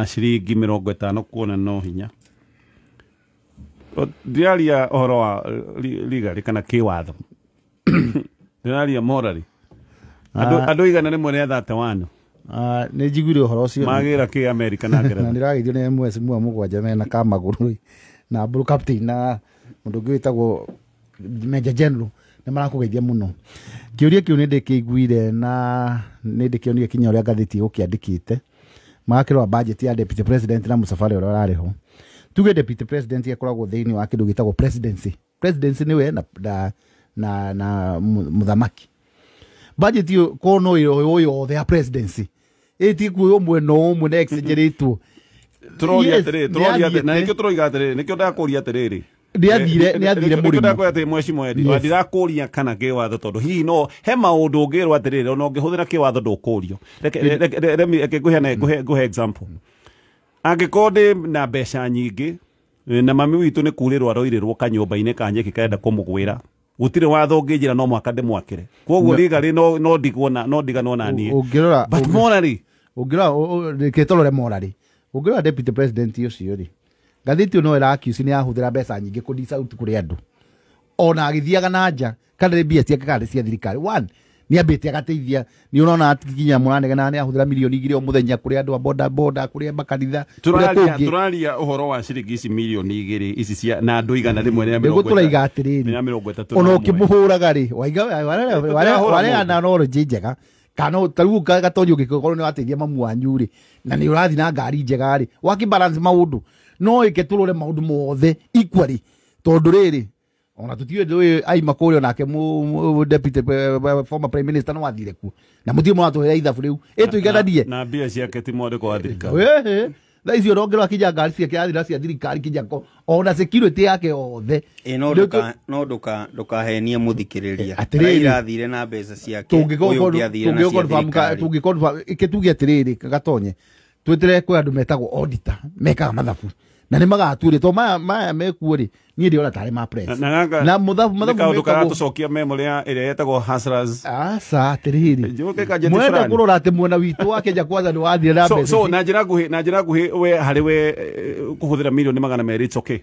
Ciringi 50 kuona no hinya. Ndiraria ũhoro wa legally kana kĩwatho, ndiraria morally. Andũ 131. Nĩ njiguire ũhoro ũcio. Magĩra kĩ America na na Ngeretha. Ndĩrageithio nĩ MS mua mũgwanja mena kamagũrũ na Blue Captain na mũndũ ũngĩ wĩtagwo Major General, nĩ marakũgeithia mũno. Kĩũria kĩu nĩ ndĩkĩiguire na nĩ ndĩkĩonire kinya ũrĩa ngathĩti ĩgũkĩandĩkĩte, magakĩrora budget ya deputy president na mũcabarĩ ũrĩa ũrarĩ ho. Tuge deputy president akoragwo thĩinĩ wa kĩndũ gĩtagwo presidency. Presidency nĩwe na mũthamaki. Budget ĩyo korwo no ĩyo yothe ya presidency ĩti kuoywo mwena ũmwe na exageratwo. Tũroria Yes, atĩrĩrĩ, tũroria atĩrĩrĩ, na nĩathiĩte. nĩkĩo tũroiga atĩrĩrĩ, nĩkĩo ndakũria atĩrĩrĩ. Nĩathire Nĩkĩo mũrĩmo. ndakũria atĩrĩ, mheshimiwa Eddie, ndirakũria kana kĩwatho, tondũ hihi no he maũndũ ũngĩrwo atĩrĩrĩ, ona ũngĩhũthĩra kĩwatho ndũkũrio. Reke ngũhe example. Angĩkorwo ndĩ na mbeca nyingĩ na mami witũ nĩ kurĩrwo aroirĩrwo kanyũmba-inĩ ka nyeki karenda kũmũgwĩra, gũtirĩ watho ũngĩnjĩra no mũhaka ndĩmwakĩre. Koguo legally no ndigwo na no ndiganwo na niĩ. Ũngĩrora But morally ũngĩrora, reke tũrore morally, ũngĩrora deputy president ũcio rĩ, ngathĩti ĩyo no ĩra accuse nĩ yahũthĩra mbeca nyingĩ kũ dish out kũrĩ andũ ona agĩthiaga na nja, kana nĩ mbia ciake kana nĩ cia thirikari. One, nĩ ambĩte agateithia, nĩ ũrona atĩ nginya mũranegena nĩ ahũthĩra 2 mirioni o mũthenya kũrĩ andũ a boda boda, kũrĩ makanitha, kũrĩa Tũraria kũngĩ. Tũraria ũhoro wa ciringi ici 2 mirioni ici cia na andũ igana rĩmwe rĩa Nĩguo mĩrongo tũraiga atĩrĩrĩ, rĩa 31. Ona ũkĩmũhũraga rĩ, waiga Tũtirahũra wareana knowledge njega, kana ta rĩu Gatonyi ũngĩkorwo nĩ wateithia mamu wanyu rĩ, na nĩ ũrathiĩ na ngari njega rĩ, waki balance maũndũ, no ĩke tũrore maũndũ mothe equally, tondũ rĩrĩ ona tũtiũĩ ndũĩ aima kũrĩa onake deputy former prime minister no athire kuo na mũtirĩ mũratũhera ithabu rĩu ĩtũigananie. Na mbia ciake ti mwandĩko wa thirikari. Ĩhĩ, thaa icio ongerwo kinya ngari ciake athira cia thirikari, kinya ona security yake yothe. Ĩ no no ndũkahenie mũthikĩrĩria. Atĩrĩrĩ. Raila athire na mbeca ciake, ũyũ ũngĩ athire na cia thirikari. Tũngĩtuge atĩrĩrĩ, Gatonye, twĩtĩre kwĩ andũ metagwo auditor mekaga mathabu na nĩ magatuĩria, to maya mekuo rĩ, niĩ ndĩrona tarĩ ma press. Na gaka Na mathabu nĩ mathabu kaũndũ mekagwo karatũcokia memory ya ĩrĩa yetagwo Hustlers. Aca, atĩrĩrĩ, Njũke kanjeti mwenda fulani. kũrora atĩ mwena witũ wa Kenya Kwanza nĩ wathire na So mbeca so ici. na njĩra nguhĩ, we harĩ we kũhũthĩra 200 mirioni, it's okay?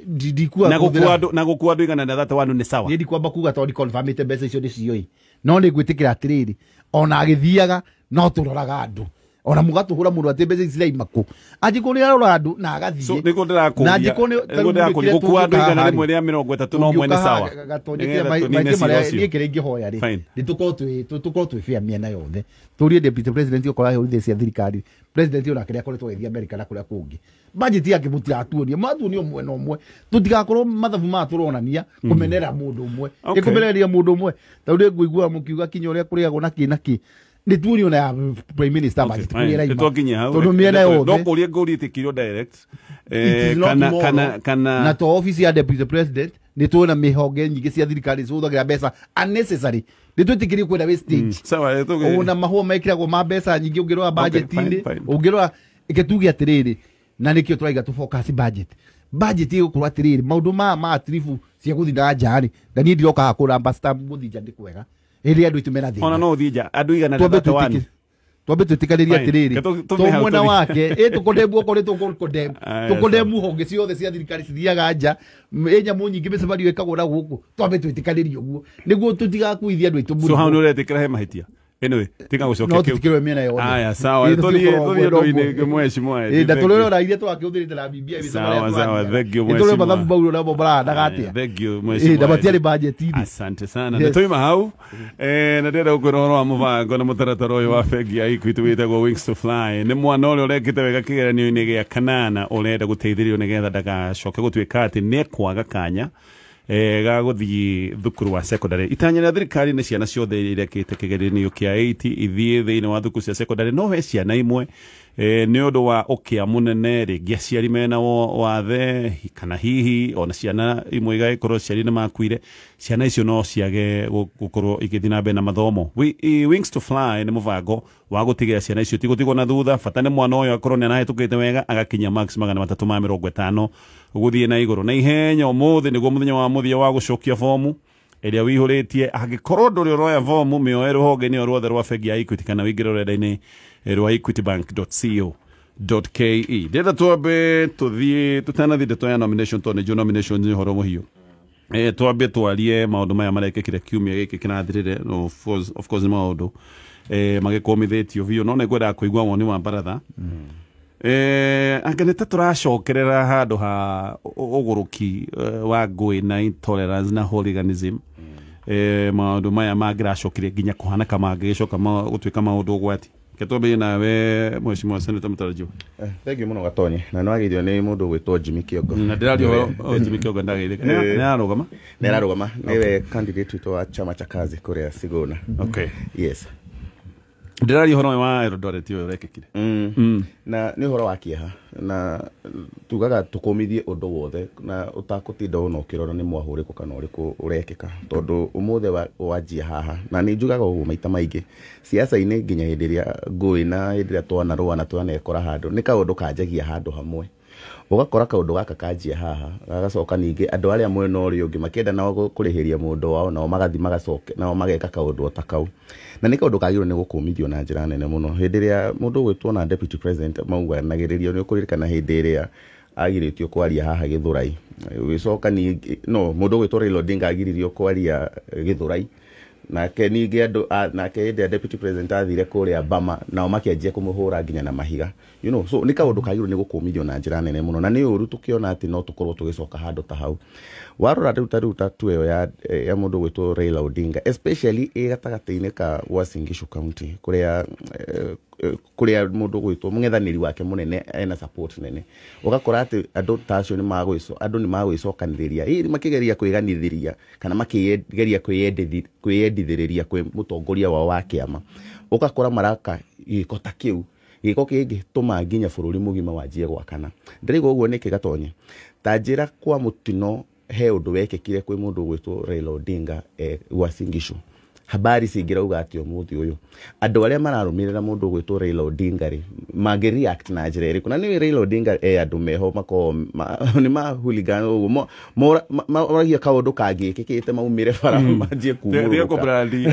Ndikuga Na gũkua kũhũthĩra- andũ, na gũkua andũ 131 nĩ sawa? Niĩ ndikwamba kuga tondũ ndiconfirmĩte mbeca icio nĩ cioi, no nĩ ngwĩtĩkĩra atĩrĩrĩ, ona agĩthiaga no tũroraga andũ, ona mũgatũhũra mũno atĩ mbeca ici ciraima kũ, angĩkorwo nĩ arora andũ na agathiĩ. So nĩguo ndĩrakũria, Na angĩkorwo nĩguo ndĩrakũria, gũkua andũ 131 nĩ sawa? Nĩgetha tũnine cira ũcio. Niĩ kĩrĩa ingĩhoya rĩ, Fine. nĩ tũkorwo twĩ fair mĩena yothe. Tũrie deputy president okorwo ahũrithia cia thirikari, president onake nĩ akoretwo agĩthiĩ America na kũrĩa kũngĩ, budget yake mũtiratuonia, matuonia mwena ũmwe, tũtigakorwo mathabu maya tũronania kũmenera mũndũ ũmwe. Ĩkũmenereria mũndũ ũmwe, tondũ nĩ ngũigua mũkiuga kinya ũrĩa kũrĩagwo na kĩ na kĩ, nĩ tuonio na ya prime minister budget Fine. kũrĩa ĩraima. Nĩtwakinyia hau. Tondũ mĩena No yothe kũria ngũria ĩtĩkirio direct. It is not Kana moral. kana Na to office ya deputy president, nĩ tuona mĩhonge nyingĩ cia thirikari cihũthagĩra mbeca unnecessary, nĩ twĩtĩkĩrie kwenda wastage. Sawa, Ona mahũa mekĩragwo ma mbeca nyingĩ ũngĩrora budget-inĩ. Fine, fine. Ũngĩrora, reke tuge atĩrĩrĩ, na nĩkĩo tũraiga tũ focus budget. Budget ĩgũkorwo atĩrĩrĩ, maũndũ maya ma tribu cia gũthiĩ na nja rĩ, na niĩ ndiroka haha kũramba stamp gũthiĩ nja nĩ kwega rĩrĩa andũ aitũ mena thĩna. Ona no ũthiĩ nja andũ igana rĩa Twambe 31. Twambe twĩtĩkanĩrie Fine. atĩrĩrĩ, Ke to tũme hau mwena wake ĩ tũkondembu, okorwo nĩ tũkũkondembu, Aya, tũkondembu honge ciothe cia thirikari cithiaga nja, ĩ nyamũ nyingĩ mĩcemanio ĩkagwo na gũkũ, twambe twĩtĩkanĩrie ũguo nĩguo tũtigakuithia andũ aitũ So hau mũrigo. nĩ ũretĩkĩra he mahĩtia. Anyway, tiga No gũcokia kĩu. tũtikĩrwe mĩena yothe. Aya, sawa. Ĩ, Tũthiĩ tũtiũkorwo tũthiĩ mwena ũndũ-inĩ ũmwe. mheshimiwa. Ĩ, na Thank you. tũrĩrora iria tũrakĩhũthĩrĩte na BBI. Sawa, sawa, thank you, Nĩ tũrĩ mheshimiwa. mathabu mau namo marahanaga atĩa. Thank you, Ĩ, mheshimiwa. na matiarĩ budget-inĩ. Asante sana. Yes. Nĩ twaima hau na ndĩrenda gũkwĩra ũhoro wa mũbango na mũtaratara ũyũ wa bengi ya Equity wĩtagwo Wings to Fly. Nĩ mwana ũrĩa ũrekĩte wega kĩgeranio-inĩ gĩa kanana ũrenda gũteithĩrĩrio nĩgetha ndagacoke gũtuĩka atĩ nĩ ekwaga kanya ga gũthiĩ thukuru wa secondary. Itanya rĩa thirikari nĩ ciana ciothe iria irekĩte kĩgeranio kĩa 80 ithiĩ thĩinĩ wa thukuru cia secondary, no he ciana imwe nĩ ũndũ wa ũkĩa mũnene, rĩngĩ aciari mena wathe, kana hihi ona ciana imwe igagĩkorwo aciari nĩ makuire, ciana icio no ciage gũkorwo igĩthiĩ na mbere na mathomo. Wings to Fly nĩ mũbango wa gũtigĩrĩra ciana icio tigũtigwo na thutha. Bata nĩ mwana ũyũ akorwo nĩ arahĩtũkĩte wega agakinya max 350 gũthiĩ na igũrũ. Na ihenya, ũmũthĩ nĩguo mũthenya wa mũthia wa gũcokia fomu ĩrĩa wĩihũrĩtie. Angĩkorwo ndũrĩ ũroya fomu, mĩoe rũhonge-inĩ o ruothe rwa bengi ya Equity kana wĩingĩre rũrenda-inĩ rwa equitybank.co. co.ke. Ndĩrenda twambe tũthiĩ tũtanathiĩ ndeto ya nomination, tondũ nĩnjũĩ nomination nĩ ũhoro mũhiũ. Twambe twarie maũndũ maya marekĩkire kiumia gĩkĩ kĩrathirire. Of course nĩ maũndũ magĩkũmithĩtio biũ, no nĩngwendaga kũigua woni wa baratha. Anga nĩ ta tũracokerera handũ ha ũgũrũki wa ngũĩ na intolerance na hooliganism. Maũndũ maya mangĩracokire nginya kũhanaka mangĩgĩcoka gũtuĩka maũndũ ũgwati. Reke twambĩrĩrie nawe, Mheshimiwa Senator mũtarajiwa. Thank you mũno, Gatonye. Na nĩ wageithio nĩ mũndũ ũgwĩtwo Jimmy Kĩongo. Na ndĩraria ũhoro Jimmy Kĩongo, ndageithĩka nĩ ararũgama. Nĩ ararũgama, nĩwe candidate witũ wa chama cha kazi kũrĩa Sigona. Yes. Ndĩraria ũhoro ũyũ wa Eldoret ũyũ ũrekĩkire. Na nĩ ũhoro wa kĩeha, na tugaga tũkũmithie ũndũ wothe na ũtakũtinda ũna ũkĩrora nĩ mwahũ ũrĩkũ kana ũrĩkũ ũrekĩka, tondũ ũmũthĩ wanjia haha, na nĩ njugaga ũguo maita maingĩ siasa-inĩ, nginya hĩndĩ ĩrĩa ngũĩ na hĩndĩ ĩrĩa twanarũa na twanekora handũ, nĩ kaũndũ kanjagia handũ hamwe, ũgakora kaũndũ gaka kanjia haha, gagacoka ningĩ andũ arĩa mwena ũrĩa ũngĩ makĩenda nao kũrĩhĩria mũndũ wao, nao magathi magacoke nao mageka kaũndũ o ta kau. Na nĩ kaũndũ kagĩrĩirwo nĩ gũkũmithio na njĩra nene mũno. Hĩndĩ ĩrĩa mũndũ ũgwĩtwo na deputy president mauganagĩrĩrio, nĩ ũkũririkana hĩndĩ ĩrĩa agirĩtio kwaria haha Gĩthũrai, ũgĩcoka ningĩ no mũndũ ũgwĩtwo Raila Odinga agiririo kwaria Gĩthũrai, nake ningĩ andũ nake hĩndĩ ya deputy president athire kũrĩa Bama, nao makĩanjia kũmũhũra nginya na mahiga. So nĩ kaũndũ kagĩrĩirwo nĩ gũkũmithio na njĩra nene mũno, na nĩ ũru tũkĩona atĩ no tũkorwo tũgĩcoka handũ ta hau. Warora rĩu ta rĩu ta tu ĩyo ya mũndũ ũgwĩtwo Raila Odinga, especially ĩ gatagatĩ-inĩ ka Uasin Gishu County, kũrĩa mũndũ ũgwĩtwo mũng'ethanĩri wake mũnene ena support nene, ũgakora atĩ andũ ta acio nĩ magwĩco andũ nĩ magwĩcokanĩrĩria ĩ makĩgeria kwĩganithĩria kana makĩgeria kwĩyendithĩrĩria kwĩ mũtongoria wao wa kĩama, ũgakora maraka gĩko ta kĩu, gĩko kĩngĩtũma nginya bũrũri mũgima wanjie gwakana. Ndĩraigua ũguo nĩkĩ, Gatonye? Ta njĩra, kwa mũtino he ũndũ wekĩkire kwĩ mũndũ ũgwĩtwo Raila Odinga Uasin Gishu, habari cingĩrauga atĩ ũmũthĩ ũyũ andũ arĩa mararũmĩrĩra mũndũ ũgwĩtwo Raila Odinga rĩ, mangĩ react na njĩra ĩrĩkũ? Na nĩũĩ Raila Odinga e andũ meho makoragwo nĩ ma hooligan ũguo, moragia kaũndũ kangĩkĩkĩte maumĩre bara manjie Tiga kumũrũrũka. Kũbrandi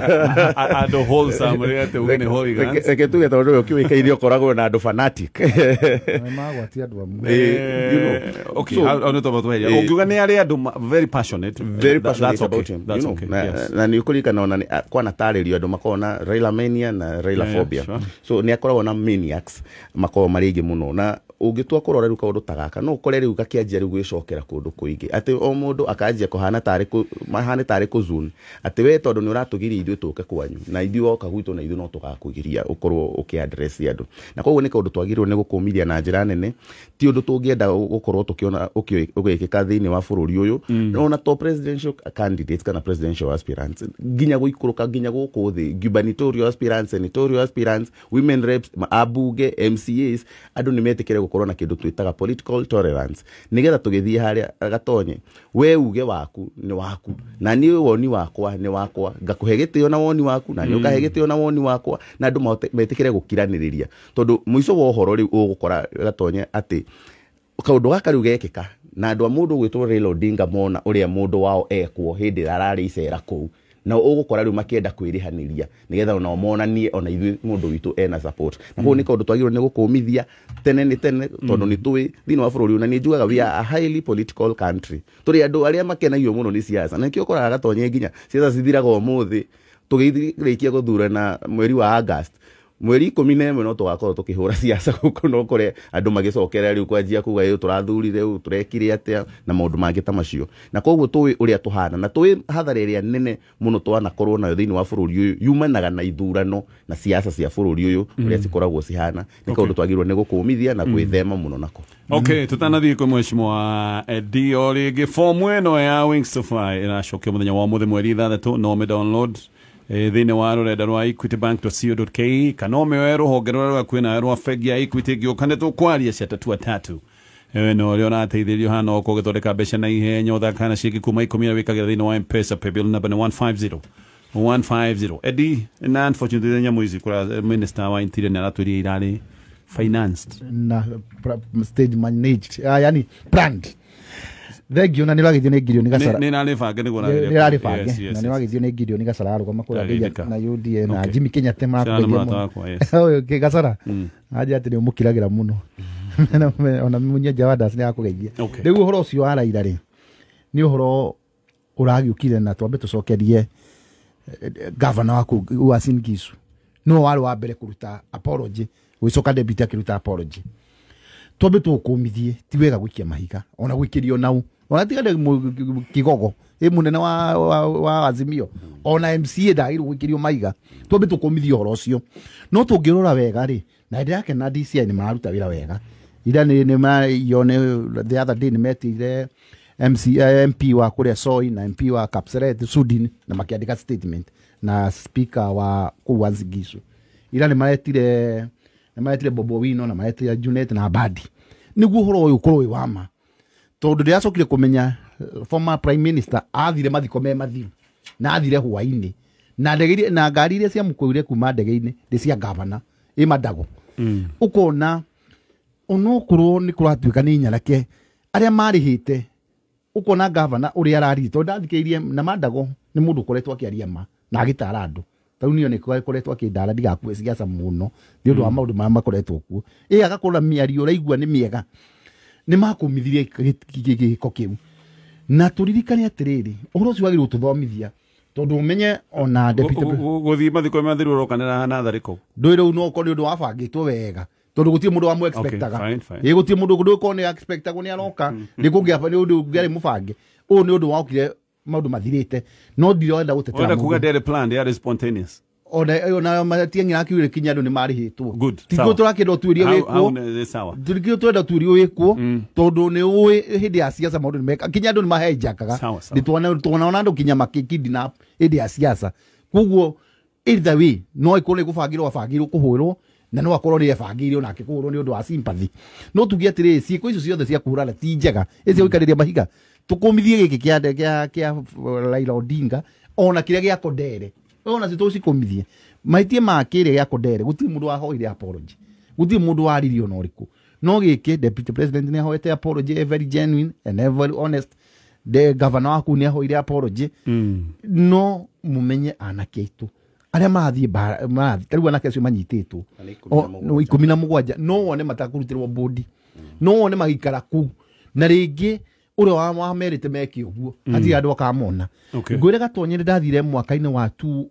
andũ wholesome rĩrĩa atĩ uge nĩ hooligans. Reke tuge tondũ ũyũ kĩũĩkaine ũkoragwo na andũ fanatic. Nĩ magwatia andũ amwe. Okay, So- hau nĩ twamba tweheria. Ũngiuga nĩ arĩ andũ very passionate. Very passionate That's okay. about him. That's okay. Na, Yes. na nĩ ũkũririkana ona kwanatarĩrio andũ makoragwo na Raila mania na Raila phobia. So nĩ akoragwo na maniacs makoragwo marĩ aingĩ mũno, na ũngĩtua kũrora rĩu kaũndũ ta gaka, no ũkore rĩu gakĩanjia rĩu gwĩcokera kũndũ kũingĩ, atĩ o mũndũ akanjia kũhana tarĩ mahane tarĩ kũzone, atĩ we tondũ nĩ ũratũgiria ithuĩ tũke kwanyu, na ithuĩ woka gwitũ na ithuĩ no tũgakũgiria ũkorwo ũkĩ address andũ. Na koguo nĩ kaũndũ twagĩrĩirwo nĩ gũkũmithia na njĩra nene. Ti ũndũ tũngĩenda gũkorwo tũkĩona ũgĩkĩka thĩinĩ wa bũrũri ũyũ, ona to presidential candidates kana presidential aspirants, nginya gũikũrũka nginya gũkũ thĩ, gubernatorial aspirants, senatorial aspirants, women reps, abunge, MCAs, andũ nĩ metĩkĩre gũkorwo na kĩndũ twĩtaga political tolerance, nĩgetha tũgĩthiĩ harĩa, Gatonye, we uge waku nĩ waku na niĩ woni wakwa nĩ wakwa, ngakũhe gĩtĩo na woni waku na niĩ ũkahe gĩtĩo na woni wakwa, na andũ mahote metĩkĩre gũkiranĩrĩria, tondũ mũico wa ũhoro rĩu ũgũkora, Gatonye, atĩ kaũndũ gaka rĩu gekĩka na andũ a mũndũ ũgwĩtwo Raila Odinga mona ũrĩa mũndũ wao ekwo hĩndĩ ĩrĩa ararĩ icera kũu, na ũgũkora rĩu makĩenda kwĩrĩhanĩria nĩgetha onao monanie ona ithuĩ mũndũ witũ ena support. Na koguo nĩ kaũndũ twagĩrĩirwo nĩ gũkũmithia tene nĩ tene, tondũ nĩ tũĩ thĩinĩ wa bũrũri ũyũ, na nĩ njugaga we are a highly political country, tũrĩ andũ arĩa makenagio mũno nĩ siasa, na nĩkĩo ũkoraga, Gatonye, nginya siasa cithiraga ũmũthĩ tũgĩrĩkia gũthurana mweri wa August, mweri 11 no tũgakorwo tũkĩhũra siasa gũkũ, no kũrĩa andũ magĩcokera rĩu kwanjia kuga ĩ tũrathurire ũũ, tũrekire atĩa na maũndũ mangĩ ta macio. Na koguo tũĩ ũrĩa tũhana, na tũĩ hathara ĩrĩa nene mũno twanakorwo nayo thĩinĩ wa bũrũri ũyũ yumanaga na ithurano na siasa cia bũrũri ũyũ ũrĩa cikoragwo cihana. Nĩ kaũndũ twagĩrĩirwo nĩ gũkũmithia na gwĩthema mũno nako. Okay, tutanathiĩ kwĩ Mheshimiwa Eddie o rĩngĩ, fomu ĩno ya Wings to Fly ĩracokio mũthenya wa ũmũthĩ mweri 6. No ũmĩ download thĩinĩ wa rũrenda rwa equitybank.co.ke kana ũmĩoe rũhonge rũrĩa rwakuĩ nawe rwa bengi ya Equity. Ngĩũka nĩ tũkwaria cia tatua tatu na ũrĩa ũrateithĩrĩrio hana ũkorwo ũgĩthondeka mbeca na ihenya, ũthaka na ciringi kuma 10 na wĩkagĩra thĩinĩ wa M-Pesa paybill number nĩ 150 150. Eddie, na unfortunately nyamũ ici kũra minister wa interior nĩ aratwĩrire irarĩ financed na stage managed, yani planned. Thank you, na nĩ ũrageithio nĩ Gideon Gacara. Nĩ narĩ bange nĩguo. Nĩ rarĩ bange na nĩ ũrageithio nĩ Gideon Gacara arũgama kũrĩa na UDA na Jimmy Kenyatta marakũgeithia mũno. Ũyũ Gacara anja atĩ nĩ ũmũkiragĩra mũno, ona Munyia Jawadas nĩ akũgeithia. Rĩu ũhoro ũcio wa Raila rĩ, nĩ ũhoro ũragĩũkire, na twambe tũcokerie gavana wa kũu Uasin Gishu, no warĩ wa mbere kũruta apology, gũgĩcoka deputy akĩruta apology. Twambe tũkũmithie, ti wega gũikia mahiga ona gũikĩrio nau, ona tiga kigogo ĩ mũnene wa Azimio, ona MCA ndagĩrĩirwo gũikĩrio mahiga. Twambe tũkũmithie ũhoro ũcio. No tũngĩrora wega rĩ, na ndĩrakena DCI nĩ mararuta wĩra wega. Ira nĩ yone the other day nĩ metire MC, MP wa kũrĩa Soi na MP wa Kapseret Sudin na makĩandĩka statement, na speaker wa kũu Uasin Gishu. Ira nĩ maretire Bobo Wino na maretire Junet na Mbadi nĩguo ũhoro ũyũ ũkorwo wĩ wa ma, tondũ ndĩracokire kũmenya former prime minister athire mathiko me mathiru na athire hwainĩ na ndege, na ngari iria ciamũkuire kuma ndege-inĩ nĩ cia gavana ĩ Mandago. Ũkona onokorwo nĩ kũratuĩka nĩ nyarake arĩa marĩhĩte, ũkona gavana ũrĩa araririe, tondũ ndathikĩrĩirie na Mandago nĩ mũndũ ũkoretwo akĩaria ma na agĩtara andũ. Tarĩu niĩ nĩ koretwo akĩndara ndigakue siasa mũno nĩ ũndũ wa maũndũ marĩa makoretwo kuo, ĩ agakorwo mĩario ũraigua nĩ mĩega. Nĩ makũmithirie gĩko kĩu, na tũririkane atĩrĩrĩ, ũhoro ũcio wagĩrĩirwo tũthomithia, tondũ ũmenye ona deputy Gũthiĩ mathiko mathiru ũrokanĩra na tharĩko. Ndũĩ rĩu no ũkorwo nĩ ũndũ wabangĩtwo wega, tondũ gũtirĩ mũndũ wamũ expectaga. Fine, fine. Ĩ gũtirĩ mũndũ ndũkorwo nĩ expectagwo nĩ aroka, nĩ kũngĩa nĩ ũndũ ũngĩarĩ mũbange. Ũyũ nĩ ũndũ wokire maũndũ mathirĩte, no ndirenda gũtetera Ũrenda kuga mũndũ. ndĩarĩ planned, yarĩ spontaneous. Ona Matiang'i akiugire kinya andũ nĩ marĩhĩtwo. Good, Tiguo sawa. tũrakĩenda ũtuĩria Hau wĩkwo. Nĩ sawa. Tũrikio twenda ũtuĩria wĩkwo, tondũ nĩ ũĩ hĩndĩ ya siasa maũndũ nĩ meka, kinya andũ nĩ mahenjakaga. Sawa, sawa. Tuonaona andũ kinya makĩkidnap hĩndĩ ya siasa. Koguo either way no ĩkorwo nĩ gũbangĩrwo abangĩirwo kũhũrwo, na no akorwo nĩ ebangĩire onake kũhũrwo nĩ ũndũ wa sympathy. No tuge atĩrĩrĩ, ciĩko icio ciothe cia kũhũrana ti njega, ĩcio gũikarĩria mahiga. Tũkũmithie gĩkĩ kĩa Raila Odinga, ona kĩrĩa gĩa Kondere, ona cio tũcikũmithie. Mahĩtia ma kĩrĩa gĩa Kondere, gũtirĩ mũndũ wahoire apology, gũtirĩ mũndũ waririe ona ũrĩkũ. No gĩkĩ deputy president nĩ ahoete apology, a very genuine and a very honest. The governor waku nĩ ahoire apology. No mumenye anake aitũ arĩa marathiĩ mbara marathiĩ, tarĩu anake acio manyitĩtwo Na nĩ 17. No 17, no wone matakũrutĩrwo bũndi, no wone magĩikara kũu, na rĩngĩ ũrĩa wamerĩte meke ũguo hatirĩ andũ akamona. Ngwĩre Gatonye, nĩ ndathire mwaka-inĩ wa tu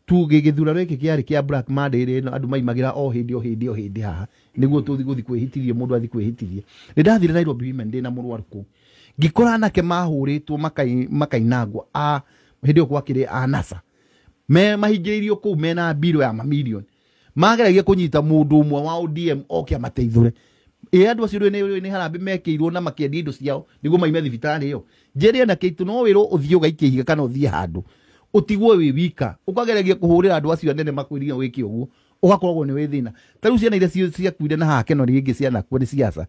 gĩthurano gĩkĩ kĩarĩ kĩa Black Monday ĩrĩa ĩno andũ maimagĩra o hĩndĩ o hĩndĩ o hĩndĩ haha nĩguo tũthiĩ gũthiĩ kwĩhĩtithia, mũndũ athiĩ kwĩhĩtithia. Nĩ ndathire Nairobi Women ndĩ na mũrwaru kũu, ngĩkora anake mahũrĩtwo makainangwo a hĩndĩ ĩyo gwakĩrĩ a NASA me mahingĩrĩirio kũu mena mbiro ya mamirioni, mageragia kũnyita mũndũ ũmwe wa ODM oke amateithũre. Ĩ andũ acio nĩ harambĩ mekĩirwo na makĩendia indo ciao nĩguo maime thibitarĩ ĩyo. Njĩre anake aitũ, no wĩrwo ũthiĩ ũgaikie ihiga kana ũthiĩ handũ ũtigwo wĩ wika ũkageragia kũhũrĩra andũ acio anene makwĩrire wĩke ũguo, ũgakoragwo nĩ wĩ thĩna. Ta rĩu ciana iria ciakuire na haha Keno rĩngĩ cianakua nĩ siasa,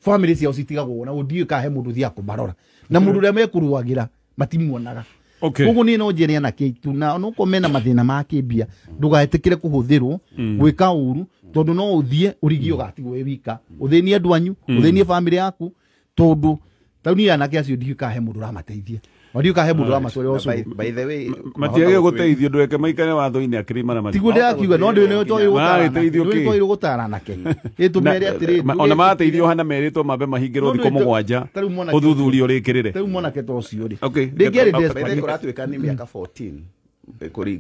famĩlĩ ciao citigagwo na gũthiĩ kahe mũndũ ũthiaga kũmarora, na mũndũ ũrĩa mekũrũagĩra matimuonaga. Koguo niĩ no njĩre anake aitũ, na onokorwo mena mathĩna ma kĩmbia, ndũgetĩkĩre kũhũthĩrwo gwĩka ũru, tondũ no ũthiĩ ũrigie ũgatigwo wĩ wika, ũthĩnie andũ anyu, ũthĩnie famĩlĩ yaku, tondũ tarĩu niĩ anake acio ndiũĩ kana he mũndũ ũramateithia, o ndiũĩ kana he mũndũ ũramatwarĩra Na ũcũrũ. By the way, Matiagä gå teithio, ndweke maikare watho-inä akĩrĩ mara. Tiguo ndĩrakiuga, no ndĩ Maragĩteithio kĩ? twagĩrĩirwo gũtara anake, ĩ tũmere atĩrĩrĩ. Ona marateithio hana merĩtwo mambe mahingĩrwo No thikũ 7 tarĩu mwanake ũthuthuria ũrĩkĩrĩre. Tarĩu mwanake ta ũcio rĩ, rĩngĩ arĩ By the way, desperate. kũratuĩka nĩ mĩaka 14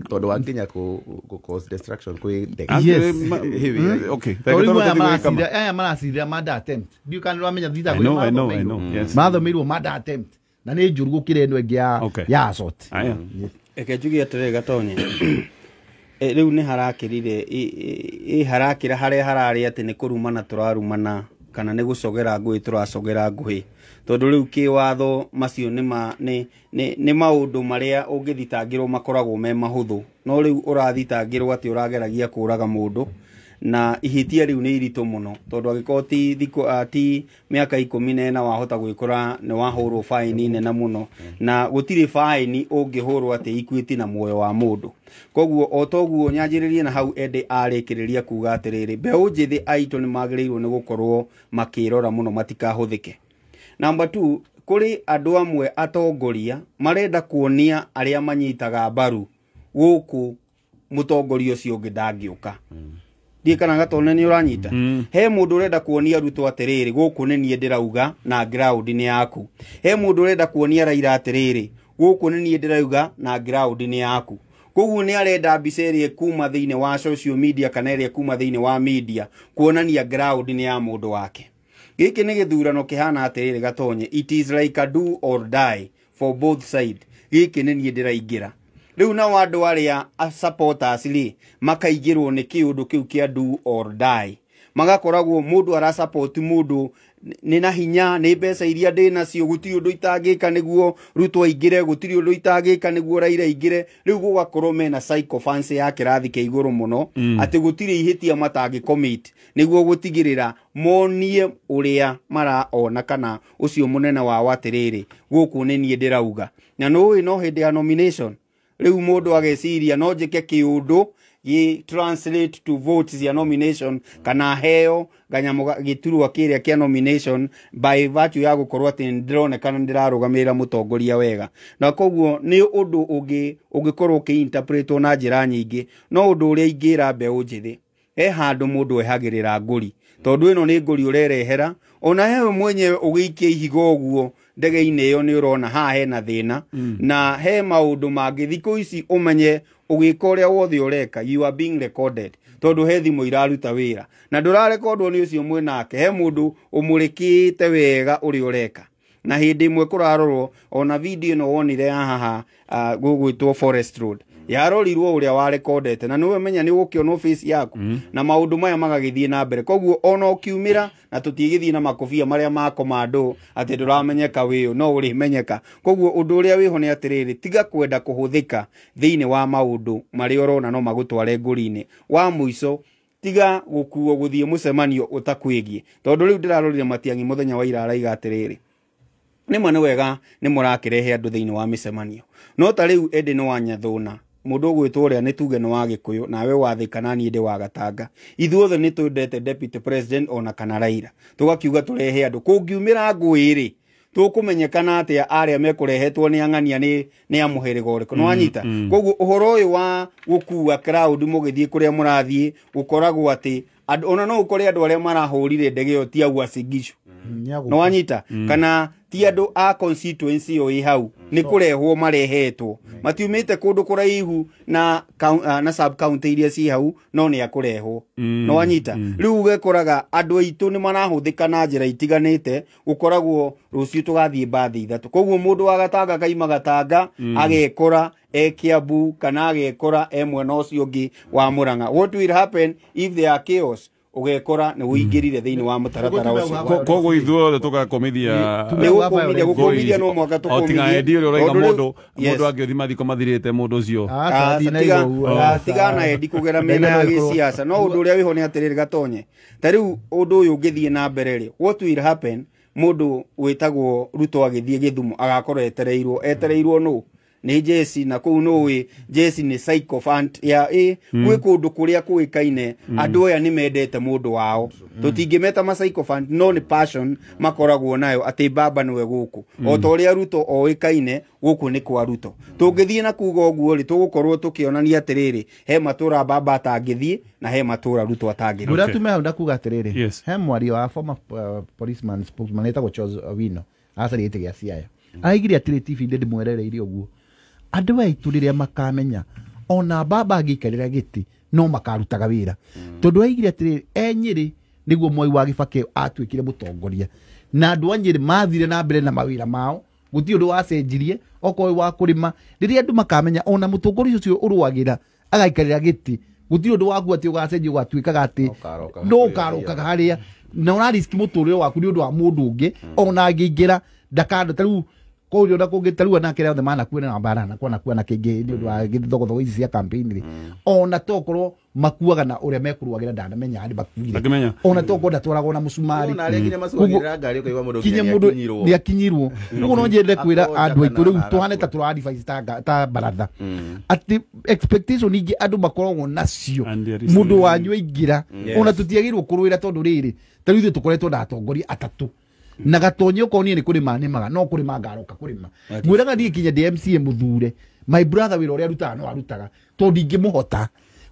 tondũ wa nginya kũ cause destruction kwĩ ndege. Yes. Okay. Tondũ rĩu aya maracirĩra murder attempt, ndiũĩ kana nĩũramenya I know, I know, I know. Yes. mathomeirwo murder attempt, na nĩ njũru gũkĩra ĩno ĩngĩ ya ya assault. Aya. Reke njuge atĩrĩrĩ Gatonye. Rĩu nĩ harakĩrire ĩ harakĩra harĩa hararĩ atĩ nĩ kũrumana tũrarumana kana nĩ gũcogera ngũĩ tũracogera ngũĩ, tondũ rĩu kĩwatho macio nĩ ma, nĩ, nĩ, nĩ maũndũ marĩa ũngĩthitangĩrwo makoragwo me mahũthũ, no rĩu ũrathitangĩrwo atĩ ũrageragia kũraga mũndũ, na ihĩtia rĩu nĩ iritũ mũno, tondũ angĩkorwo ti thikũ ti mĩaka 14 wahota gwĩkora nĩ wahũrwo baĩni nene mũno, na gũtirĩ baĩni ũngĩhũrwo atĩ equity na muoyo wa mũndũ. Koguo o toguo nyanjĩrĩrie na hau ende arĩkĩrĩria kuga atĩrĩrĩ, mbeũ njĩthĩ aitũ nĩ magĩrĩirwo nĩ gũkorwo makĩrora mũno matikahũthĩke. Number 2. Kũrĩ andũ amwe atongoria marenda kuonia arĩa manyitaga mbaru gũkũ mũtongoria ũcio ũngĩ ndangĩũka. Ndiĩ kana Gatone nĩ ũranyita. He mũndũ ũrenda kuonia Ruto atĩrĩrĩ, gũkũ nĩ niĩ ndĩrauga na ground nĩ yaku. He mũndũ ũrenda kuonia Raila atĩrĩrĩ, gũkũ nĩ niĩ ndĩrauga na ground nĩ yaku. Koguo nĩ arenda mbica ĩrĩa ĩkuma thĩinĩ wa social media kana ĩrĩa ĩkuma thĩinĩ wa media kuonania ground nĩ ya mũndũ wake. Gĩkĩ nĩ gĩthurano kĩhana atĩrĩrĩ Gatonye, it is like a do or die for both side. Gĩkĩ nĩ niĩ ndĩraingĩra. Rĩu nao andũ arĩa a supporters rĩ makaingĩrwo nĩ kĩũndũ kĩu kĩa do or die. Magakoragwo mũndũ arasupport mũndũ nĩ na hinya, nĩ mbeca iria ndĩ nacio, gũtirĩ ũndũ itangĩka nĩguo Ruto aingĩre, gũtirĩ ũndũ itangĩka nĩguo Raila aingĩre. Rĩu gũgakorwo mena sycophancy ya kĩrathi kĩa igũrũ mũno, atĩ gũtirĩ ihĩtia matangĩ commit nĩguo gũtigĩrĩra monie ũrĩa maraona kana ũcio mũnene wao atĩrĩrĩ, gũkũ nĩ niĩ ndĩrauga. Na nĩũĩ no hĩndĩ ya nomination rĩu mũndũ ageciria no njĩke kĩũndũ gĩ translate to votes ya nomination kana heo kanyamũ gĩturwa kĩrĩa kĩa nomination by virtue ya gũkorwo atĩ nĩndĩronekana nĩndĩrarũgamĩrĩra mũtongoria wega. Na koguo nĩ ũndũ ũngĩ ũngĩkorwo ũkĩ-interpretwo na njĩra nyingĩ. No ũndũ ũrĩa ingĩra mbeũ njĩthĩ, he handũ mũndũ ehagĩrĩra ngũri, tondũ ĩno nĩ ngũri ũrerehera. Ona hewe mwenyewe ũgĩikia ihiga ũguo ndege-inĩ ĩyo nĩ ũrona haha hena thĩna. Na he maũndũ mangĩ thikũ ici ũmenye ũgĩka ũrĩa wothe ũreka, you are being recorded, tondũ he thimũ iraruta wĩra na ndũrarekondwo nĩ ũcio mwĩnake. He mũndũ ũmũrĩkĩte wega ũrĩa ũreka. Na hĩndĩ ĩmwe kũrarorwo ona video ĩno wonire ya haha gũgwĩtwo Forest Road, yarorirwo ũrĩa warekondete, na nĩwe menya nĩ ũgũkĩonwo face yaku. Na maũndũ maya magagĩthiĩ na mbere. Koguo ona ũkiumĩra na tũtigĩthiĩ na makobia marĩa ma komando atĩ ndũramenyeka wĩũ, no ũrĩmenyeka. Koguo ũndũ ũrĩa wĩho nĩ atĩrĩrĩ, tiga kwenda kũhũthĩka thĩinĩ wa maũndũ marĩa ũrona no magũtware ngũri-inĩ. Wa mũico, tiga gũkuo gũthiĩ mũcemanio ũtakwĩgiĩ, tondũ rĩu ndĩrarorire Matiang'i mũthenya wa ira araiga atĩrĩrĩ, nĩma nĩ wega nĩ mũrakĩrehe andũ thĩinĩ wa mĩcemanio, no ta rĩu ĩndĩ nĩ wa Nyathũna, mũndũ ũgwĩtwo ũrĩa nĩ tuge nĩ wa Gĩkũyũ, nawe wa Thĩka na niĩ ndĩ wa Gatanga, ithuothe nĩ twendete deputy president ona kana Raila, tũgakiuga tũrehe andũ. Kũngiumĩra ngũĩ rĩ, tũkũmenyekana atĩa arĩa mekũrehetwo nĩ ang'ania nĩ a mũhĩrĩga ũrĩkũ? Nĩ wanyita? Koguo ũhoro ũyũ wa gũkua crowd mũgĩthiĩ kũrĩa mũrathiĩ, gũkoragwo atĩ ona no ũkore andũ arĩa marahũrire ndege ĩyo ti a Uasin Gishu. Nĩ wanyita? Kana ti andũ a constituency ĩyo ĩ hau, nĩ kũrehwo marehetwo, matiumĩte kũndũ kũraihu na sub county iria ci hau, no nĩ akũrehwo. Nĩ wanyita? Rĩu ũgekoraga andũ aitũ nĩ marahũthĩka na njĩra itiganĩte, gũkoragwo rũciũ tũgathiĩ mbathi ithatũ. Koguo mũndũ wa Gatanga kaima Gatanga agekora e Kiambu kana agekora e mwena ũcio ũngĩ wa Murang'a. What will happen if there are chaos? Ũgekora nĩ ũingĩrire thĩinĩ wa mũtaratara ũcio. Koguo ithuothe tũgakomithia gũkomithia no mũhaka tũkomithie. Tiga endi ũrĩa ũraiga mũndũ angĩũthi mathiko mathirĩte mũndũ ũcio. Tigana endi kũgera mĩena ya gĩciaca. No ũndũ ũrĩa wĩho nĩ atĩrĩrĩ Gatonye, ta rĩu ũndũ ũyũ ũngĩthiĩ na mbere rĩ, what will happen mũndũ wĩtagwo Ruto agĩthiĩ Gĩthumo agakorwo etereirwo nũ? Nĩ Jesse, na kũu nũĩ Jesse nĩ sycophant ya gwĩ kũndũ kũrĩa kũĩkaine andũ aya nĩ mendete mũndũ wao. Tũtingĩmeta ma sycophant, no nĩ passion makoragwo nayo atĩ baba nĩwe gũkũ. O ta ũrĩa Ruto oĩkaine gũkũ nĩ kwa Ruto. Tũngĩthiĩ na kuga ũguo rĩ, tũgũkorwo tũkĩonania atĩrĩrĩ, he matũra baba atangĩthiĩ na he matũra Ruto atangĩthiĩ. Ũrĩa tume hau ndakuga atĩrĩrĩ, he mwaria wa former policeman spokesman etagwo Charles Owino acarĩte gĩa Siaya, araigire atĩrĩ TV ndĩmwerereirie ũguo, andũ aitũ rĩrĩa makamenya ona baba angĩikarĩra gĩtĩ no makarutaga wĩra, tondũ aigire atĩrĩrĩ, e Nyĩrĩ nĩguo Mwai wa Kibaki atuĩkire mũtongoria, na andũ a Nyĩrĩ mathire na mbere na mawĩra mao, gũtirĩ ũndũ wacenjirie okorwo wa kũrĩma. Rĩrĩa andũ makamenya ona mũtongoria ũcio ũrũagĩra agaikarĩra gĩtĩ, gũtirĩ ũndũ waku atĩ ũgacenjia ũgatuĩkaga atĩ no ũkarokaga harĩa na ũrariski mũtũrĩre waku nĩ ũndũ wa mũndũ ũngĩ ona angĩingĩra ndakando. Ta rĩu koguo na kũngĩ ta rĩu anake arĩa othe manakuana na mbara na kwana kuana kĩngĩ nĩ ũndũ wa gĩthogothogo ici cia campaign rĩ, ona tokorwo makuaga na ũrĩa mekũrũagĩra ndanamenya harĩ makuire, ona tokorwo ndatwaragwo na mũcumari, kinya mũndũ nĩakinyirwo. Rĩu no nyende kwĩra andũ aitũ rĩu tũhane ta tũra advice ta baratha atĩ expectation ingĩ andũ makoragwo nacio mũndũ wanyu aingĩra, ona tũtiagĩrĩirwo kũrũĩra, tondũ rĩrĩ ta rĩu ithuĩ tũkoretwo na atongoria atatũ. Na Gatonye okorwo niĩ nĩ kũrĩma nĩmaga no kũrĩma ngaroka kũrĩma. Mwĩraga niĩ kinya ndĩ MCA mũthure, my brother wĩra ũrĩa arutaga no arutaga tondũ ndingĩmũhota.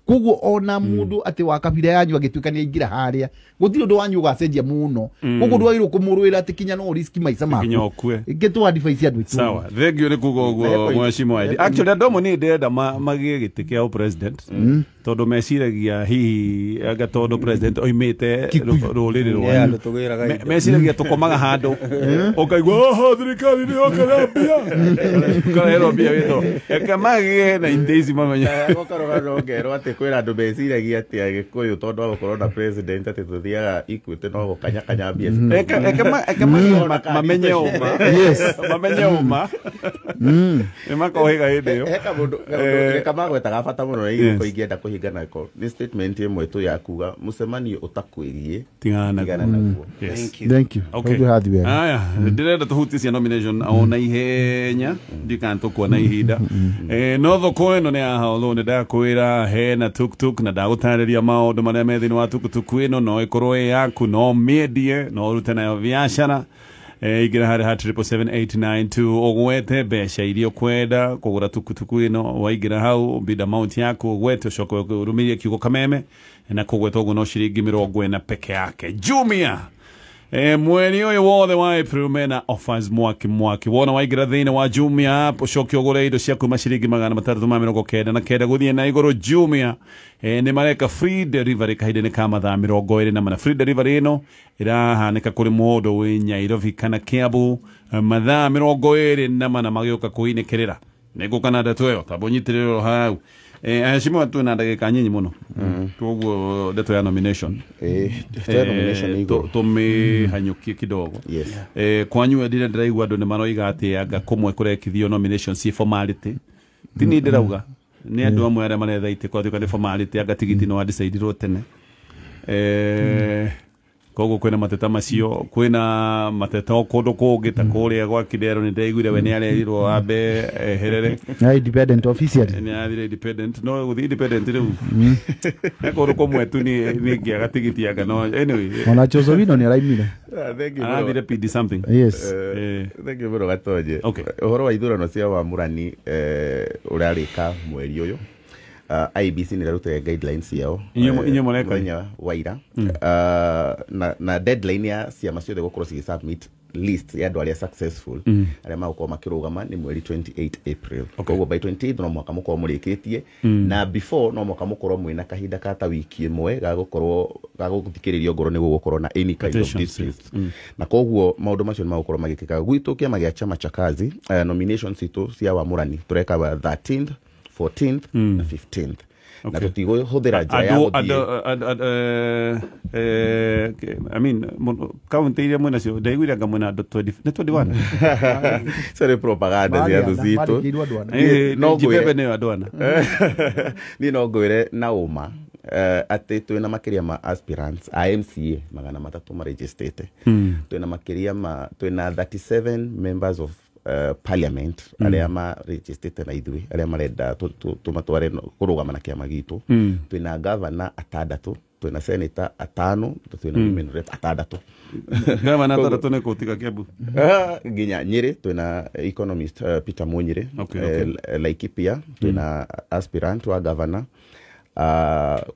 Koguo ona mũndũ atĩ wa kabira yanyu agĩtuĩka nĩ aingĩra harĩa, gũtirĩ ũndũ wanyu ũgacenjia mũno. Koguo ndwagĩrĩirwo kũmũrũĩra atĩ kinya no risk maica maku. Kinya ũkue. Ingĩ tũ advice andũ aitũ. Sawa, thank you nĩ kuga ũguo mheshimiwa Eddie. Actually andũ amwe niĩ ndĩrenda magĩe gĩtĩ kĩa president tondũ meciragia hihi anga tondũ president oimĩte rũrĩrĩ Nĩ rwanyu. andũ tũgĩraga indo. Meciragia tũkomaga handũ ũkaigua oho thirikari nĩ yoka na mbia ũkarehwo mbia wĩtwo eke magĩe na itĩ ici mamenye. Gokaroga no ngerwo atĩ kwĩna andũ meciragia atĩ Agĩkũyũ tondũ wa gũkorwo na president atĩ tũthiaga Equity no gũkanyakanya mbia. Eke magĩe mamenye ũma. Yes. Mamenye ũma nĩ makohĩga hĩndĩ ĩyo. He kamũndũ kamagwetaga bata mũno na igĩko ingĩenda kũhinga nako nĩ statement ĩmwe tu ya kuga mũcemanio ũtakwĩgiĩ tigana naguo. tigana naguo. Yes. Thank you. Thank you. Okay. Tondũ hathi wega. Aya, ndĩrenda tũhutie cia nomination ona ihenya ndikana tũkuona ihinda. No thoko ĩno nĩ ya although nĩ ndakwĩra hena tuktuk na ndagũtarĩria maũndũ marĩa me thĩinĩ wa tuktuk ĩno, no ĩkorwo ĩ yaku, no mĩendie, no ũrute nayo biacara. Ingĩra harĩ ha 777892 ũgwete mbeca iria ũkwenda kũgũra tukutuku ĩno. Waingĩra hau bid amount yaku ũgwete, ũcoke ũrũmĩrie kiugo kameme na kũgweta ũguo no ciringi 40 peke yake. Jumia mweri ũyũ wothe wa April mena offers mwaki mwaki. Wona waingĩra thĩinĩ wa Jumia app ũcoke ũgũre indo cia kuma ciringi 399 gũthiĩ na igũrũ. Jumia nĩ mareka free delivery kahinda-inĩ ka mathaa 24. Free delivery ĩno ĩrahanĩka kũrĩ mũndũ wĩ Nyairobi kana Kiambu, mathaa 24 magĩũka kũinĩkĩrĩra. Nĩngũka na ndeto ĩyo tamba ũnyitĩrĩrwo hau. Heshimiwa, twĩ na ndagĩka nyinyi mũno, koguo ndeto ya nomination Ndeto nomination nĩ igũrũ. Tũmĩhanyũkie kidogo. Yes. Kwanyu ndire ndĩraigua andũ nĩ maroiga atĩ anga kũmwe kũrekithio nomination ci formality. Ti niĩ ndĩrauga, nĩ andũ amwe arĩa maretha itĩ kwatuĩka nĩ formality, anga tigiti nĩ wadecidirwo tene. Koguo kwĩna mateta macio, kwĩna mateta o kũndũ kũngĩ ta kũrĩa gwa Kidero nĩ ndĩraiguire we nĩ arerirwo ambe eherere. Na independent officially. Nĩ athire independent, no gũthiĩ independent rĩu nĩ kũndũ kũmwe tu nĩ ngĩaga tigiti anga no anyway. Ona Chozowino nĩ araimire. Thank you mũno. Arathire PD something. Yes. Thank you mũno Gatonye. Okay. Ũhoro wa ithurano cia wamũrani ũrarĩka mweri ũyũ. IEBC nĩ ĩrarutire guidelines ciao Inyuĩ mũreka? Mũthenya wa ira. Na deadline ya ciama ciothe gũkorwo cigĩsubmit list ya andũ arĩa successful arĩa magũkorwo makĩrũgama nĩ mweri 28 April. Koguo by 28 no mũhaka mũkorwo mũrĩkĩtie, na before no mũhaka mũkorwo mwĩna kahinda ka ta wiki ĩmwe ga gũkorwo ga gũthikĩrĩrio ngoro nĩguo gũkorwo na any kind of Petitions, disputes. Na koguo maũndũ macio nĩ magũkorwo magĩkĩka gwitũ kĩama gĩa Chama cha Kazi. Nominations citũ cia wamũrani tũreka wa 13th, 14th na 15th na tũtigũhũthĩra njĩra ya andũ gũthiĩ andũ I mean kaunti iria mwĩna cio ndaiguire anga mwĩna andũ 20 nĩ 21. Icio nĩ propaganda cia thũ citũ. Marĩkĩirwo andũ ana. No ngwĩre- Jibebe nĩyo andũ ana. Niĩ no ngwĩre na ũma atĩ twĩna makĩria ma aspirants a MCA 300 marejistĩte, twĩna makĩria ma twĩna 37 members of parliament arĩa marejistĩte na ithuĩ arĩa marenda tũmatware kũrũgama na kĩama gitũ, twĩna gavana atandatũ, twĩna senator atano, na twĩna women rep atandatũ. Gavana atandatũ nĩ kũtiga Kiambu? Nginya Nyĩrĩ twĩna economist Peter Munyĩrĩ. Laikipia twĩna aspirant wa governor,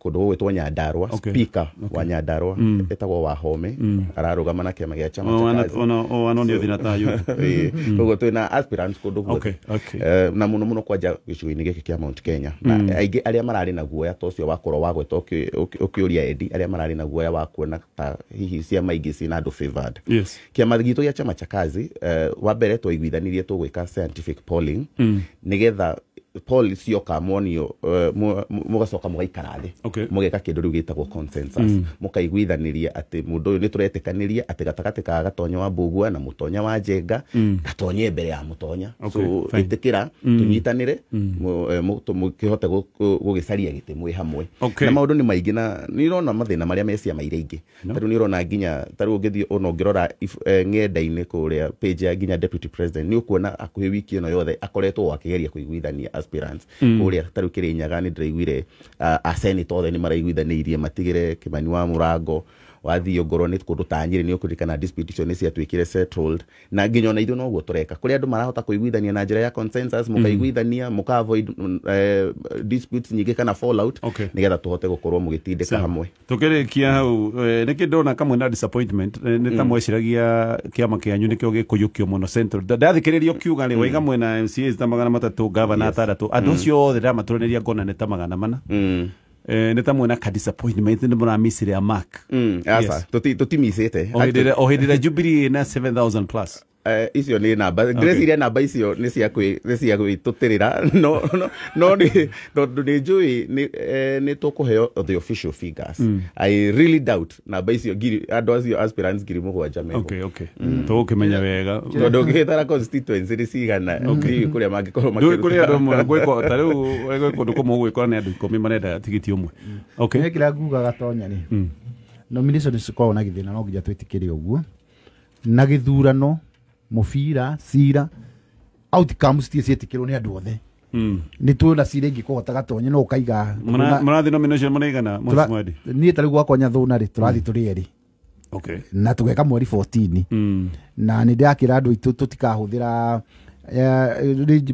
kũndũ gũgwĩtwo Nyandarua, speaker wa Nyandarua etagwo Wahome, ararũgama na kĩama gĩa Chama cha Kazi. Ona nĩ ũthina ta yũ. Koguo twĩna aspirants kũndũ guothe. Na mũno mũno kwanja gĩcigo-inĩ gĩkĩ kĩa Mount Kenya, na aingĩ arĩa mararĩ na guoya ta ũcio wakorwo wagweta ũkĩũria Eddie, arĩa mararĩ na guoya wa kuona ta hihi ciama ingĩ ciĩna andũ favored, kĩama gitũ gĩa Chama cha Kazi, wa mbere twaiguithanirie tũgwĩka scientific polling nĩgetha poll cioka muonio, mũgacoka mũgaikara thĩ, mũgeka kĩndũ rĩu gĩtagwo consensus, mũkaiguithanĩria atĩ mũndũ ũyũ nĩ tũretĩkanĩria atĩ gatagatĩ ka Gatonya wa Mbũgua na Mũtonya wa Njenga, Gatonye mbere ya Mũtonya. So fine. ĩtĩkĩra tũnyitanĩre mũkĩhote gũgĩcaria gĩtĩ mwĩ hamwe. Na maũndũ nĩ maingĩ na nĩ ũrona mathĩna marĩa me ciama iria ingĩ. Ta rĩu nĩ ũrona nginya ta rĩu ũngĩthiĩ ona ũngĩrora ng'enda-inĩ kũrĩa page ya nginya deputy president, nĩ ũkuona hakuhĩ wiki ĩno yothe akoretwo akĩgeria kũiguithania aspirants kũrĩa. Ta rĩu Kĩrĩnyaga nĩ ndĩraiguire a senate othe nĩ maraiguithanĩirie matigĩre Kĩmani wa Mũrango. Wathiĩ ongorwo nĩ kũndũ ta Nyĩrĩ nĩ ũkũririkana dispute icio nĩ ciatuĩkire settled, na nginya ona ithuĩ noguo tũreka kũrĩa andũ marahota kũiguithania na njĩra ya consensus, mũkaiguithania mũka avoid disputes nyingĩ kana fallout, nĩgetha tũhote gũkorwo mũgĩtindĩka hamwe. Tukĩrĩkia hau, nĩkĩ ndona kamwe na disappointment, nĩ ta mweciragia kĩama kĩanyu nĩkĩo gĩkũiyũkio mũno Central. Ndathikĩrĩria ũkiuga rĩ, waiga mwena MCAs ta 300, gavana 6, andũ acio othe ndĩramatũranĩria ngona nĩ ta 400. Nĩ ta mwena ka disappointment nĩ mũramicire a mark. Aca, tũtimicĩte. O hĩndĩ ĩrĩa Jubilee ĩna 7000 plus. Icio nĩ namba ndĩreciria namba icio nĩ cia gwĩtũtĩrĩra, no nĩ tondũ nĩ njũĩ nĩ tũkũheo the official figures. I really doubt namba icio ngiri andũ acio aspirants 7,000 meho. Okay. Tũgũkĩmenya wega tondũ ũngĩgĩtara constituency nĩ cigana ndiũĩ kũrĩa mangĩkorwo makĩruta. Ndũĩ kũrĩa andũ gwĩkwo ta rĩu gwĩ kũndũ kũmwe ũgwĩkora nĩ andũ 10 marenda tigiti ũmwe. Okay. Nĩ kĩrĩa nguga Gatonya rĩ, nomination cikoragwo na gĩthĩna, no nginya twĩtĩkĩre ũguo, na gĩthurano mũbira cira outcomes ti ciĩtĩkĩrwo nĩ andũ othe. Nĩ tuona cira ingĩkũhota Gatonye no ũkaiga mũrathiĩ nomination mũraigana Mheshimiwa? Niĩ ta rĩu gwakwa Nyathũna rĩ, tũrathiĩ tũrĩ erĩ. Okay. Na tũgeka mweri 14. Na nĩ ndĩrakĩra andũ aitũ tũtikahũthĩra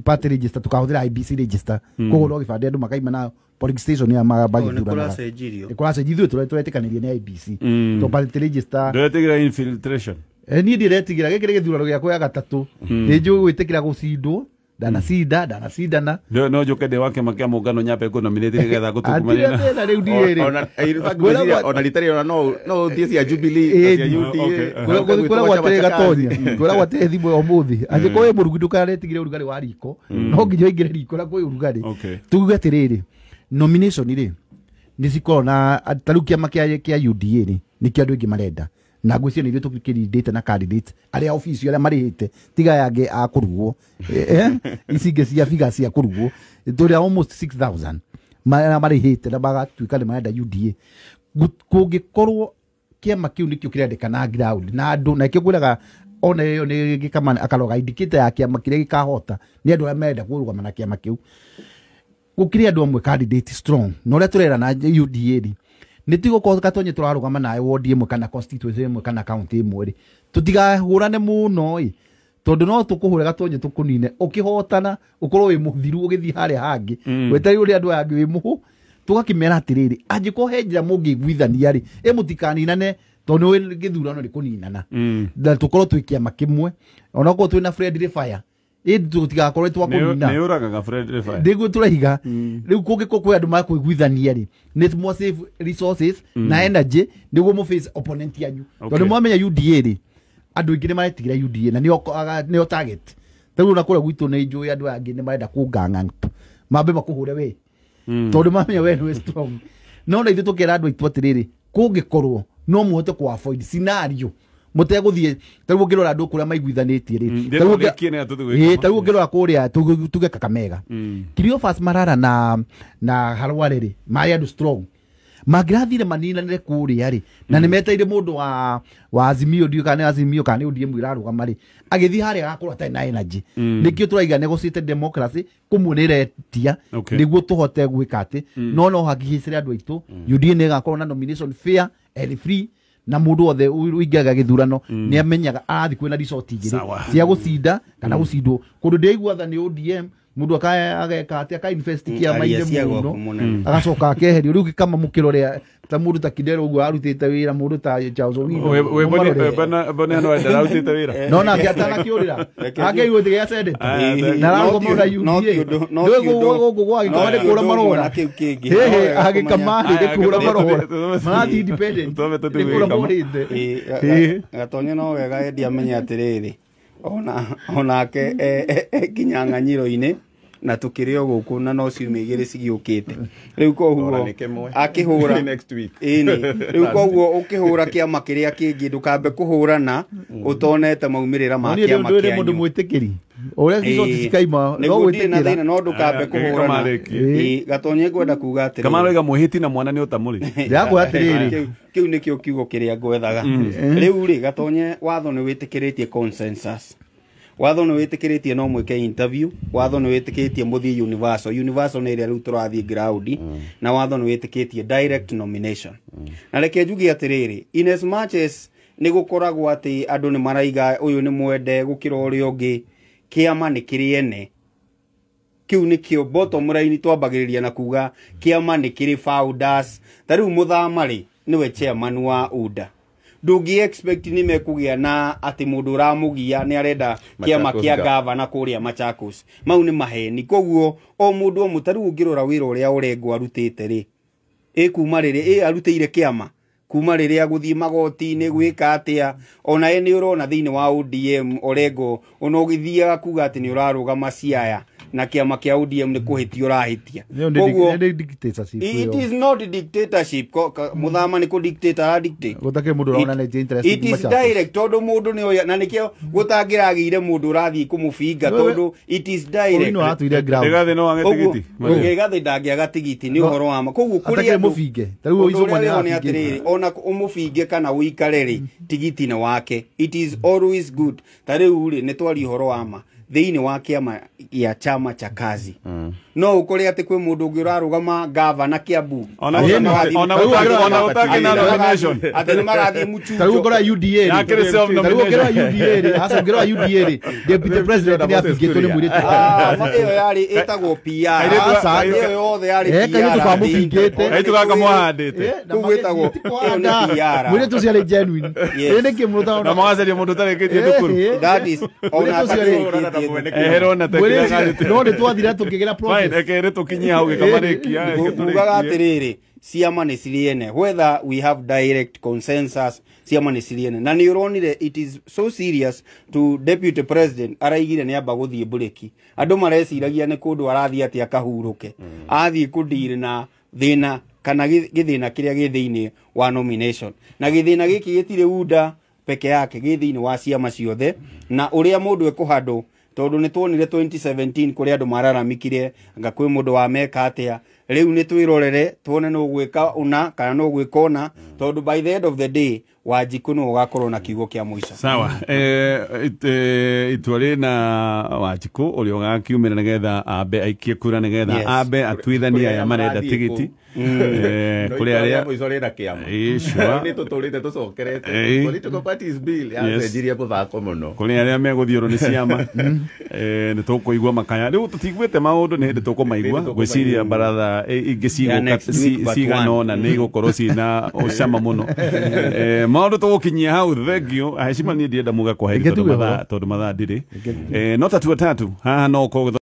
party register, tũkahũthĩra IBC register. Koguo no gĩbandĩ andũ makaima na polling station ya magĩthuranaga. Nĩ kũracenjirio, ithuĩ tũretĩkanĩria nĩ IBC. To party register. Ndũretigĩra infiltration? Niĩ ndiretigĩra, gĩkĩ nĩ gĩthurano gĩakwa gĩa gatatũ. Nĩ njũĩ gwĩtĩkĩra gũcindwo, ndanacindana. No njũke ndĩ wa kĩama kĩa mũngano nyambe ngũnominate nĩgetha ngũtungumanie na. Hatirĩ thĩna rĩu ndiĩrĩ. Ona rita rĩrĩ ona no ũthiĩ cia Jubilee, cia UDA. Kwĩragwo atĩrĩ Gatonya, kwĩragwo atĩrĩ thimũ ya ũmũthĩ, angĩkorwo wĩ mũrugi ndũkaretigĩre ũrugarĩ wa riko, no nginya ũingĩre riko na kwĩ ũrugarĩ. Tuge atĩrĩrĩ, nomination rĩ nĩ cikoragwo na ta rĩu kĩama kĩa UDA rĩ, nĩkĩo andũ aingĩ marenda. Na ngwĩciria nĩ ithuĩ tũkĩrindĩte na candidates arĩa office arĩa marĩhĩte, tiga aya angĩ a kũrugwo, ici ingĩ cia figure cia kũrugwo, tũrĩ almost 6000 marĩa marĩhĩte na magatuĩka nĩ marenda UDA. Kũngĩkorwo kĩama kĩu nĩkĩo kĩrendekana ground na andũ, na kĩo ngwĩraga ona ĩyo nĩ gĩkama akaroga indicator ya kĩama kĩrĩa gĩkahota nĩ andũ arĩa marenda kũrũgama na kĩama kĩu. Gũkĩrĩ andũ amwe candidate strong, na ũrĩa tũrera na UDA rĩ, nĩ tigũkorwo Gatonye tũrarũgama nawe ward ĩmwe kana constituency ĩmwe kana county ĩmwe rĩ, tũtigahũrane mũno ĩ, tondũ no tũkũhũre Gatonye tũkũnine, ũkĩhotana ũkorwo wĩ mũthiru ũgĩthiĩ harĩa hangĩ, weterere ũrĩa andũ aya angĩ wĩ mũhũ. Tũgakĩmera atĩrĩrĩ, angĩkorwo he njĩra mũngĩiguithania rĩ, ĩ mũtikaninane, tondũ nĩ gĩthurano nĩ kũninana, na tũkorwo twĩ kĩama kĩmwe, onakorwo twĩ na friendly fire, ĩ tũtigakorwo twakũnina. Nĩ ũragaga friendly fire. Nĩguo tũraiga. Rĩu kũngĩkorwo kwĩ andũ makũiguithania rĩ, nĩ mwa save resources na energy nĩguo mũ face opponent yanyu. Tondũ mwamenya UDA rĩ, andũ aingĩ nĩ maretigĩra UDA na nĩo target. Ta rĩu ona kũrĩa gwitũ nĩ njũĩ andũ angĩ nĩ marenda kũngang'a mambe makũhũre we, tondũ mamenya we nĩwe strong. No na ithuĩ tũkera andũ aitũ atĩrĩrĩ, kũngĩkorwo no mũhote kũ avoid scenario mũtegũthiĩ, ta rĩu ũngĩrora andũ kũrĩa maiguithanĩtie rĩ, ta rĩu ũngĩrora kũrĩa tuge Kakamega, Cleophas Marara na Harware rĩ, marĩ andũ strong, mangĩrathire maninanĩre kũrĩa rĩ, na nĩ meteire mũndũ wa Azimio, ndiũĩ kana nĩ Azimio kana nĩ ODM ĩrarũgama rĩ, agĩthiĩ harĩa agakorwo atarĩ na energy. Nĩkĩo tũraiga negotiated democracy kũmwe nĩ ĩretia nĩguo tũhote gwĩka atĩ, no hakikicire andũ aitũ UDA nĩ ĩgakorwo na nomination fair and free, na mũndũ wothe ũingĩraga gĩthurano nĩ amenyaga arathiĩ kwĩna resort igĩrĩ cia gũcinda kana gũcindwo. Kũndũ ndĩraigua tha nĩ ODM, mũndũ ageka atĩ aka invest kĩama-inĩ mũno, agacoka akeherio. Rĩu gĩkama mũkĩrore ta mũndũ ta Kidero ũguo arutĩte wĩra, mũndũ ta Charles Owino Bone ano ndararutĩte wĩra, no nake atanakĩũrĩra akeigua atĩ gĩa senator na ararũgama na UDA, ndũĩ gũkũ gwa Gĩkama nĩ kũra marora, agĩkama nĩ kũra marora, marathiĩ independent nĩ kũra morĩte. Gatonye no wega endi amenye atĩrĩrĩ, onake nginya ng'anyiro-inĩ na tukĩrĩ o gũkũ na no ciumia igĩrĩ cigĩũkĩte. Rĩu koguo akĩhũra ĩni, rĩu koguo ũkĩhũra kĩama kĩrĩa kĩngĩ ndũkambe kũhũrana ũtonete maumĩrĩra ma kĩama kĩanyu. Nĩ mũndũ mwĩtĩkĩri ũrĩa result cikaima no gwĩtĩkĩra, no ndũkambe kũhũrana. Gatonye ngwenda kuga atĩrĩrĩ, Kamaroiga mwĩhĩti na mwana nĩ ũtamũrĩ. Ndĩrakwĩra atĩrĩrĩ, kĩu nĩkĩo kiugo kĩrĩa ngwethaga. Rĩu rĩ, Gatonye, watho nĩ wĩtĩkĩrĩtie consensus. Watho nĩ wĩtĩkĩrĩtie no mwĩke interview, watho nĩ wĩtĩkĩrĩtie mũthiĩ universal. Universal nĩ ĩrĩa rĩu tũrathiĩ ground, na watho nĩ wĩtĩkĩtie direct nomination. Na reke njuge atĩrĩrĩ, in as much as nĩ gũkoragwo atĩ andũ nĩ maraiga ũyũ nĩ mwende gũkĩra ũrĩa ũngĩ, kĩama nĩ kĩrĩ ene. Kĩu nĩkĩo bottom line twambagĩrĩria na kuga kĩama nĩ kĩrĩ founders. Ta rĩu Mũthama rĩ, nĩwe chairman wa UDA. Ndũngĩ expect nĩ mekũgĩa na atĩ mũndũ ũramũgia nĩ arenda kĩama kĩa gavana kũrĩa Machakos. Mau nĩ maheni. Koguo o mũndũ o ta rĩu ũngĩrora wĩra ũrĩa Orengo arutĩte rĩ, ĩ kuma rĩrĩ, ĩ arutĩire kĩama kuma rĩrĩa gũthiĩ magoti-inĩ gwĩka atĩa, ona ye nĩ ũrona thĩinĩ wa ODM Orengo ona ũgĩthiaga kuga atĩ nĩ ũrarũgama Siaya na kĩama kĩa ODM nĩ kũhĩtia ũrahĩtia. Koguo it is not dictatorship. Mũthama nĩ kũ dictate ara dictate. Gũtakĩrĩ mũndũ ũronanĩtie interest. It is direct tondũ mũndũ nĩ oya, na nĩkĩo gũtangĩragĩire mũndũ ũrathiĩ kũmũbinga tondũ it is direct. Rigathĩ no age tigiti. Rigathĩ ndangĩaga tigiti nĩ ũhoro wa ma. Koguo kũrĩ andũ mũbinge. Ta rĩu Icũng'wa nĩ arabingĩte. Ona ũmũbinge kana ũikare rĩ, tigiti nĩ wake. It is always good. Ta rĩu rĩ, nĩ twaria ũhoro wa ma thĩinĩ wa kĩama gĩa chama cha kazi. No ũkore atĩ kwĩ mũndũ ũngĩ ũrarũgama gavana Kiambu. Ona ũtakĩ na nomination. Atĩ nĩ marathiĩ Muchujo. Ta rĩu ũngĩrora UDA rĩ. Ta rĩu ũngĩrora UDA rĩ. Aca ũngĩrora UDA rĩ. Deputy President nĩ abingĩtwo nĩ mũirĩtu. Ĩyo yarĩ ĩtagwo PR. Ĩyo yothe yarĩ PR. Kairĩtu kamũbingĩte. Kairĩtu gaka mũhandĩte. Kũu gwĩtagwo ĩyo nĩ PR. Mũirĩtu ũcio arĩ genuine. Ĩ nĩkĩ mũrutaga. Na magacaria mũndũ ũtarĩkĩtie thukuru. That is ona atarĩkĩtie. Eherwo na tekinoronjĩ. No nĩ twathire tũkĩgĩra process. Reke rĩ tũkinyie hau gĩkamarĩkia. Ngugaga atĩrĩrĩ, ciama nĩ cirĩ ene. Whether we have direct consensus, ciama nĩ cirĩ ene. Na nĩ ũronire it is so serious to deputy president araigire nĩ amba gũthiĩ mburĩki. Andũ mareciragia nĩ kũndũ arathiĩ atĩ akahurũke. Athiĩ kũdeal na thĩna kana gĩthĩna kĩrĩa gĩ thĩinĩ wa nomination. Na gĩthĩna gĩkĩ gĩtirĩ UDA peke yake, gĩ thĩinĩ wa ciama ciothe. Na ũrĩa mũndũ ekũhandwo, tondũ nĩ tuonire 2017 kũrĩa andũ mararamikire anga kwĩ mũndũ wa meka atĩa. Rĩu nĩ twĩrorere tuone nũ gwĩka ũna kana nũ gwĩka ũna, tondũ by the end of the day Wanjikũ nĩwe ũgakorwo na kiugo kĩa mũico. Sawa. Itua rĩ na Wanjikũ ũrĩa ũgakiumĩra nĩgetha ambe aikie kura nĩgetha ambe atuithanie aya marenda tigiti. Kũrĩ arĩa mũico rĩ na kĩama. Nĩ tũtũrĩte tũcokerete. Political parties bill yacenjirie mũthako mũno. Kũrĩ arĩa megũthiũrwo nĩ ciama. Nĩ tũkũigua makaya. Rĩu tũtiguĩte maũndũ nĩ hĩndĩ tũkũmaigua. Ngwĩciria baratha ingĩ cigũka cigana ũna nĩ igũkorwo ciĩna ũcama mũno. Maũndũ tũgũkinyia hau, thengio. Heshima niĩ ndienda muga kwa heri tondũ mathaa ndirĩ. No tatua tatu haha no ũkorwo.